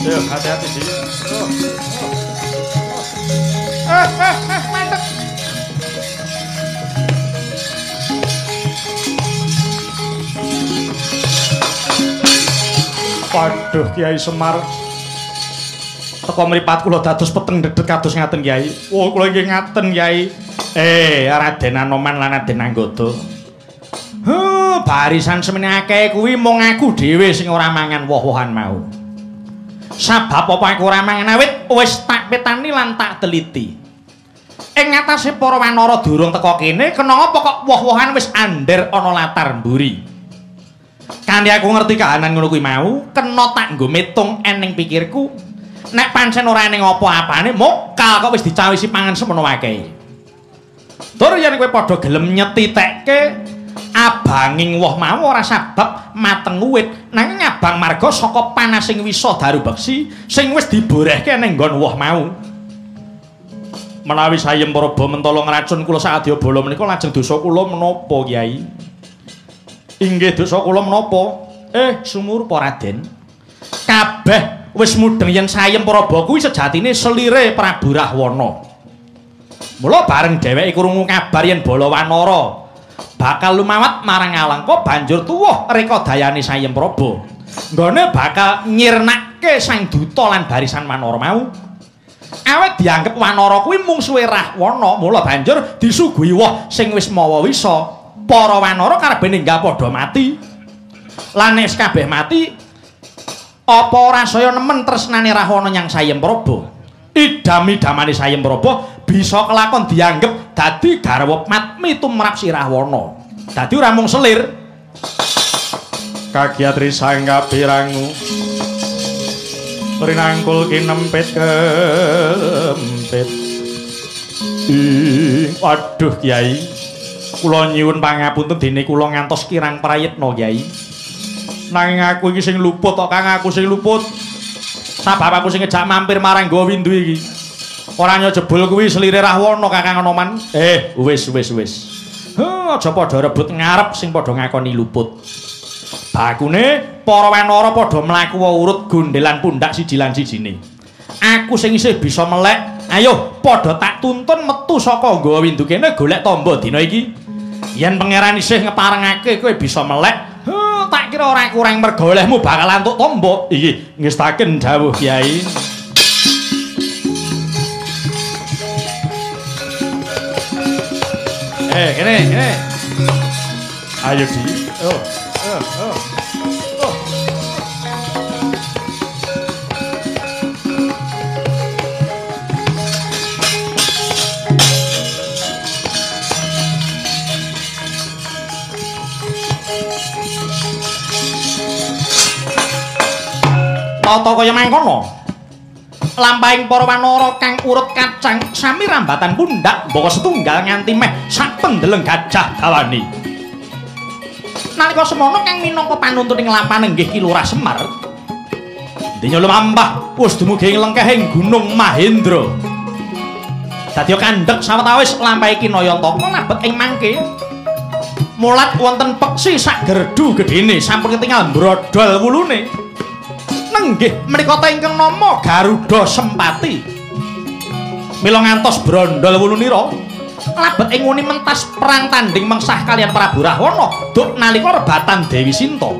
Speaker 6: Ayo, hati-hati sih.
Speaker 7: Mantep.
Speaker 6: Waduh, Kiai Semar. Teko mripat kula dados peteng dedet kados ngaten, Kiai. Oh, kula inggih ngaten, Kiai. Raden Anoman lan Raden Anggada. Huh, barisan semene akeh kuwi mung aku dhewe sing ora mangan woh-wohan mau. Sabab apa aku ora mangan awit wis tak petani lan tak teliti. Ing ngatasé para wanara durung teka kene, kena apa kok woh-wohan wis andher ana latar mburi. Kanthi aku ngerti kahanan ngono kuwi mau, kena tak nggo metung ening pikirku. Nek pancen ora ening apa-apane, mokal kok wis dicawisi pangan semono akeh. Tur yen kowe padha gelem nyetitekke abanging woh mau ora sabab mateng wit, nanging abang marga saka panasing wisa daru beksi sing wis diborehke ning nggon woh mau. Menawi sayem Prabu mentala ngracun kula saadya bala menika lajeng dosa kula menapa, Kyai? Inggih dosa kula menapa? Sumurpa Raden. Kabeh wis mudheng yen sayem Prabu kuwi sejatine selire Prabu Rahwana. Mula bareng dheweke krungu kabar yen bala wanara bakal lumawat marang Alengka banjur tuwuh rekodayane Sayem Prabu. Nggone bakal nyirnake Sang Duta lan barisan wanara mau. Awit dianggep wanara kuwi mungsuhe Rahwana, mula banjur disuguhi woh sing wis mawa wisa. Para wanara karepe ninggal padha mati. Lan nek kabeh mati, apa ora saya nemen tresnane Rahwana nyang Sayem Prabu? Idam-idamane Sayem Prabu bisa kelakon dianggep dadi garwa matmi tumrap si Rahwana. Dadi ora mung selir. Kagiatri sangga pirangu rinangkul kinempit kempit. Waduh Kyai, kula nyuwun pangapunten dene kula ngantos kirang prayitna Kyai. Nanging aku iki sing luput kok Kang, aku sing luput. Sabab aku sing ngejak mampir marang Goa Windu iki. Ora nyo jebul kuwi selire Rahwana Kakang Anoman. Wis wis wis. Heh, aja padha rebut ngarep sing padha ngakoni luput. Bakune para wanara padha mlaku urut gondelan pundak siji lan sijine. Aku sing isih bisa melek, ayo padha tak tuntun metu saka Goa Windu kene golek tamba dina iki. Yen pangeran isih ngeparengake kowe bisa melek, heh, tak kira ora kurang merga olehmu bakal antuk tamba. Iki ngestaken dawuh Kyai. Kene, kene. Ayo di. Oh, oh, oh. Oh. Tata kaya mangkono. Lampahing para wanara kang urut kacang sami rambatan pundak mbaka setunggal nganti meh sapendeleng gajah dawane. Nalika semono kang minangka panuntun ing lampahan inggih Ki Lurah Semar. Denya lumampah wis dumugi ing lengkehing Gunung Mahendra. Dadi kandhek sawetawis lampahe Ki Nayantaka nabet ing mangke. Mulat wonten peksi sak gerdu gedene sampun ketingal brodol wulune. Nenggih menika ta ingkang nama Garuda Sempati. Mila ngantos brondol wulunira labet ing nguni mentas perang tanding mengsah kalian Prabu Rahwana duk nalika rebatan Dewi Sinta.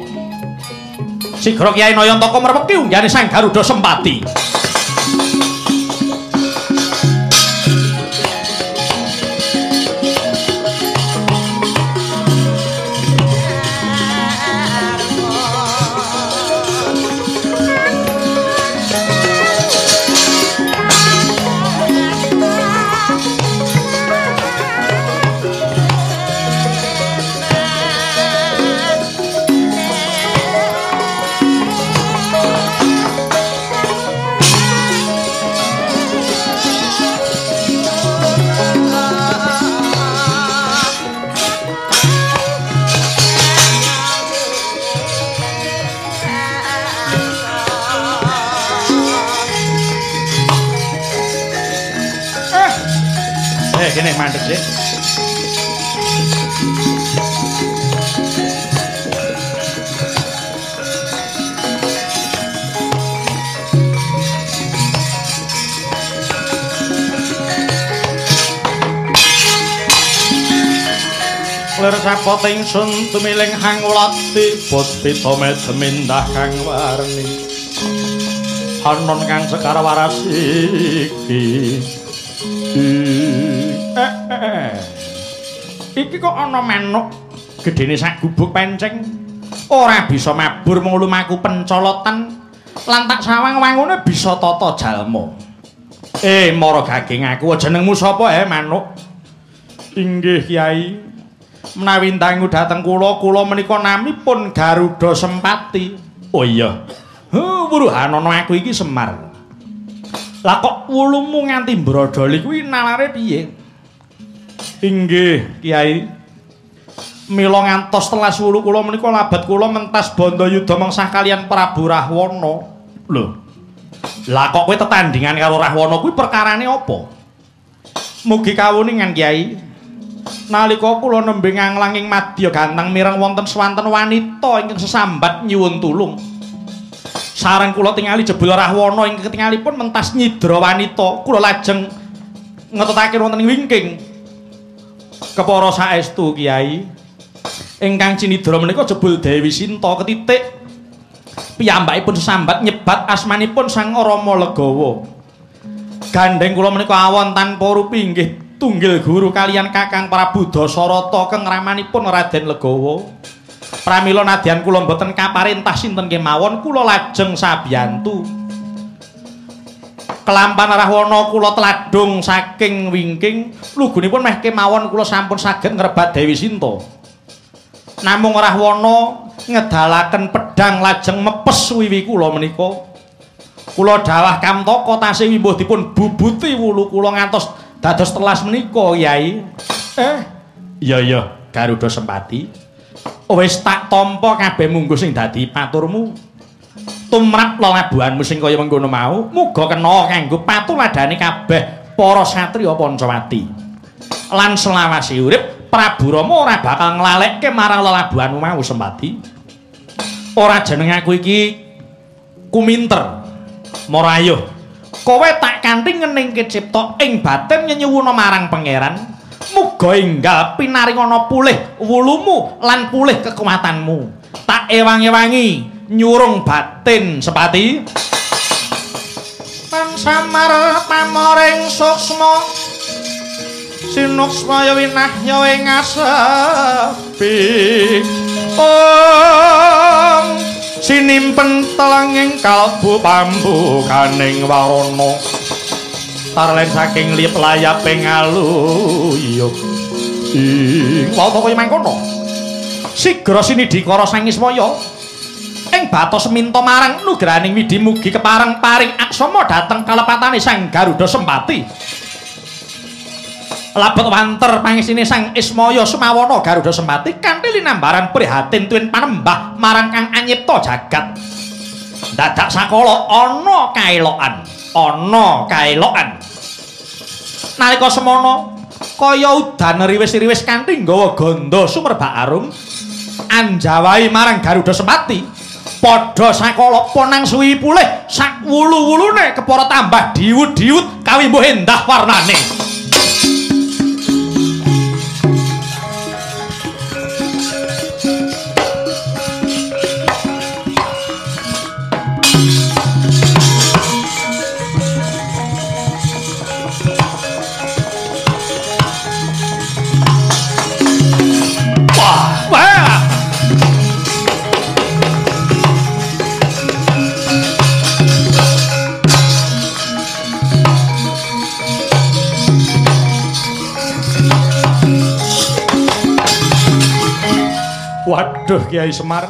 Speaker 6: Sigra Kyai Nayantaka mrepeki unggahane Sang Garuda Sempati. Kene mandek sik. Lir sapote ingsun tumiling hangulati puspita medemindah kang warni anon kang sekar waras iki. Iki kok ana manuk gedene sak gubuk penceng ora bisa mabur mung lumaku pencolotan lan tak sawang wangune bisa tata jalma. Mara gaging aku jenengmu sapa manuk? Inggih Kyai. Menawi dangu dhateng kula, kula menika namipun Garuda Sempati. Oh iya. Wuruhanono aku iki Semar. Lah kok wulumu nganti mbrodoli kuwi nalare piye? Inggih, Kyai. Mila ngantos telas wulu kula menika labet kula mentas bandha yuda mengsah kaliyan Prabu Rahwana. Lho. Lah kok kowe tetandingan karo Rahwana kuwi perkarane apa? Mugi kawuningan, Kyai. Nalika kula nembe nganglang ing madya gantang mireng wonten swanten wanita ingkang sesambat nyuwun tulung. Sareng kula tingali jebul Rahwana ingkang ketingalipun mentas nyidra wanita, kula lajeng ngetutake wonten ing wingking. Kepara saestu Kyai, ingkang cinidra menika jebul Dewi Sinta ketitik piyambakipun sesambat nyebat asmanipun Sang Rama Legawa. Gandheng kula menika awon tanpa rupi inggih tunggil guru kaliyan Kakang Prabu Dasarata keng ramanipun Raden Legawa. Pramila nadyan kula mboten kaparentah sinten kemawon kula lajeng sabiyantu. Kelampan Rahwana kula tladung saking wingking lugunipun meh kemawon kula sampun saged ngrebat Dewi Sinta. Namung Rahwana ngedalaken pedhang lajeng mepes wiwi kula menika. Kula dawah kamtaka tasih wimbuh dipun bubuti wulu kula ngantos dados telas menika, Kyai. Iya iya, Garuda Sempati. Wis tak tampa kabeh mungguh sing dadi paturmu. Tumrap lelabuhanmu sing kaya mengkono mau, muga kena kanggo patuladhane kabeh para satriya Pancawati. Lan selawase urip Prabu Rama ora bakal nglalekke marang lelabuhanmu mau, Sempati. Ora jeneng aku iki kuminter. Marayuh. Kowe tak kanthi ngeningke cipta ing batin nyenyuwuna marang pangeran, muga enggal pinaringana pulih wulumu lan pulih kekuatanmu. Tak ewang-ewangi nyurung batin Sempati. Tan samar pamoring suksma sinuksma ya winahya ing asepi. Om sinimpen telenging kalbu pambukaning warana tarlen saking lip layaping aluyuk. Ing wata kaya mangkono sigra sinidhikara Sang Ismaya ing batos minta marang nugrahaning widhi mugi kepareng paring aksama dhateng kalepatane Sang Garuda Sempati. Labet wanter pangesine Sang Ismaya sumawana Garuda Sempati kanthi linambaran prihatin tuwin panembah marang kang anyipta jagat. Dadak sakala ana kaelokan, ana kaelokan. Nalika semana kaya udan riwis-riwis kanthi nggawa gandha sumerbak arum anjawahi marang Garuda Sempati. Padha sakala ponang suwi pulih sak wulu-wulune kepara tambah diwut-diwut kawimbuh endah warnane. Waduh Kyai Semar.